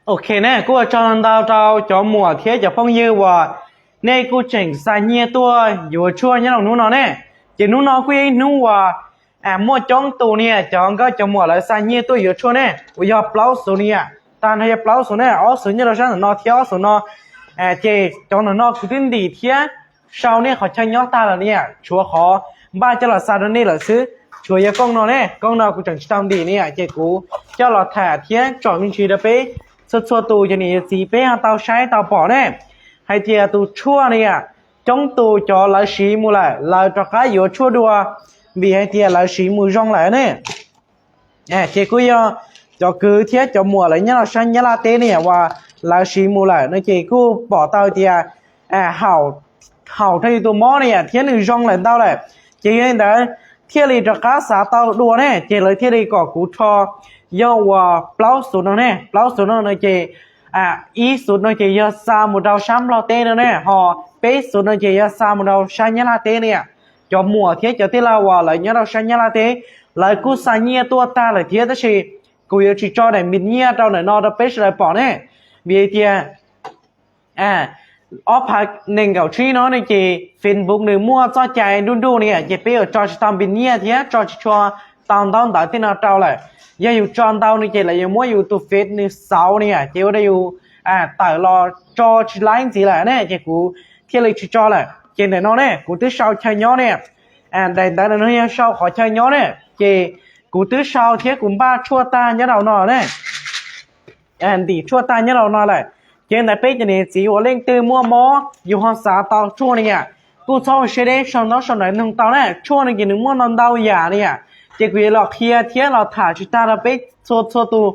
Ok ne, kuj ua tsaug ntau rau cov muam thiab cov phooj ywg uas nej kuj tseem xa nyiaj tuaj yuav tshuaj nyob rau hnub no ne. Ces hnub no kuj yog ib hnub uas muaj coob tus niam cov nkauj cov muam lawv xa nyiaj tuaj yuav tshuaj ne, uas yog plaub xuv niam, tag nrho yog plaub xuv ne, ob xuv nyob rau sab ntawm no thiab ob xuv no. Ces cov ntawm no kuv twb ntim thiab sau nej qhov chaw nyob tag lawm niam, tshuav qhov npaj coj los xa rau nej lawm xwb. Tshuav yog kooj no ne, kooj no kuv tseem tsis tau ntim niam, ces kuv coj los tham thiab tsom me ntsis rau peb txhua txhua tus cov niam yawm txiv peb ho tau saib tau pom ne, hais tias tus tshuaj niam coob tus cov lawv siv mus lawm lawv rov qab yuav tshuaj dua, vim hais tias lawv siv mus zoo lawm ne. Ces kuj yog cov kwv thiab cov muam lawv nyob rau sab Nyab Laj teb niam uas lawv siv mus lawm no ces kuj pom tau tias haum rau yus tus mob niam thiab nws zoo lawm ntau lawm. Ces yog li ntawd thiaj li rov qab xav tau dua ne, ces lawv thiaj li kom kuv rho yog uas plaub xuv no ne, plaub xuv no no ces ib xuv no ces yog xa mus rau sab Nplog teb no ne, ho peb xuv no ces yog xa mus rau sab Nyab Laj teb niam. Cov muam thiab cov tij laug uas lawv nyob rau sab Nyab Laj teb, lawv kuj xa nyiaj tuaj tag lawm thiab, tab sis kuv yuav tsis tso daim npis nyiaj rau ntawm no rau peb sawv daws pom ne, vim tias ob phav nees nkaum tsib no ne ces Facebook nws muaj txoj cai nruj nruj niam, ces peb yuav tso tsis tau npis nyiaj thiab tso tsis tshua tau ntaub ntawv tej no rau lawm. Yog yus tso ntau no ces lawv yuav muab yus tus Face nws xauv niam, ces ua rau yus tawm los tso tsis laib ntxiv lawm ne, ces kuv thiaj li tsis tso lawm. Ces ntawm no ne kuv twb sau chaw nyob niam, daim ntawv no yog sau qhov chaw nyob ne, ces kuv twb sau thiab kuv npaj tshuaj tag nyob rau no ne, ntim tshuaj tag nyob rau no lawm. Ces ntawd peb cov niam txiv uas leej twg muaj mob yus ho xav tau tshuaj niam, kuj txhob ua siab deb, sau ntaub sau ntawv nug tau na. Tshuaj no ces nws muaj ntau ntau yam niam, ces kuv yuav los qhia thiab los tham tsis tag rau peb txhua txhua tus.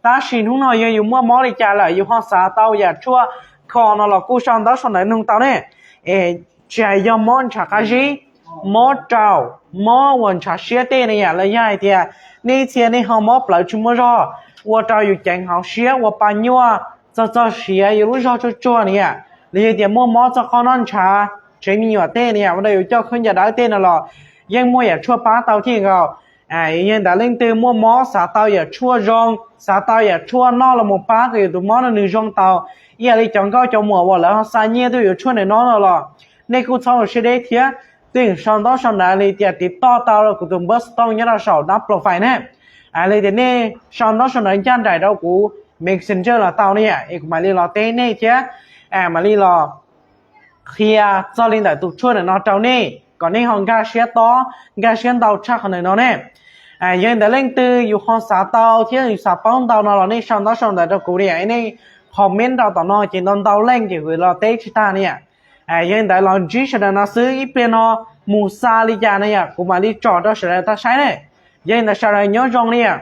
Tab sis hnub no yog yus muaj mob li cas lawm yus ho xav tau yam tshuaj kho no los kuj sau ntaub sau ntawv nug tau ne. Es tsis hais yog mob ntshav qab zib, mob raum, mob uas ntshav siab tej niam, los yog hais tias nej ib txhia nej ho mob plawv tsis muaj zog, ua rau yus ceev hauv siab, ua pa nyuaj, txog txog siav yus lub zog tsuag tsuag niam, los yog tias muaj mob txog qhov noj ntshav, tsev me nyuam tej niam, ua rau yus coj khaub ncaws dawb tej no los yeej muaj yam tshuaj pab tau thiab nkaus. Yog li ntawd leej twg muaj mob xav tau yam tshuaj zoo, xav tau yam tshuaj noj los mus pab kom yus tus mob no nws zoo tau ib yam li cov nkauj cov muam uas lawv ho xa nyiaj tuaj yuav tshuaj ntawm no no los nej kuj txhob ua siab deb thiab, twb yeej sau ntaub sau ntawv li tias tiv toj tau rau kuv tus npawb xov tooj nyob rau saum dab profile ne. Li tias nej sau ntaub sau ntawv ncaj nraim rau kuv Messenger los tau niam, es kuv mam li los teb nej thiab mam li los qhia txog li ntawm tus tshuaj ntawm no rau nej kom nej ho nkag siab tob nkag siab ntau tshaj qhov ntawm no ne. Yog li ntawd leej twg yus ho xav tau thiab yus xav paub ntau no los nej sau ntaub sau ntawv rau kuv niam, nej comment rau tom no ces ntau ntau leej ces kuv los teb tsis tag niam. Yog li ntawd los ntsib sawv daws no xwb, ib pliag no mus xa li cas no yom kuv mam li tsom rau sawv daws tau saib ne. Yog li ntawd sawv daws nyob zoo niam.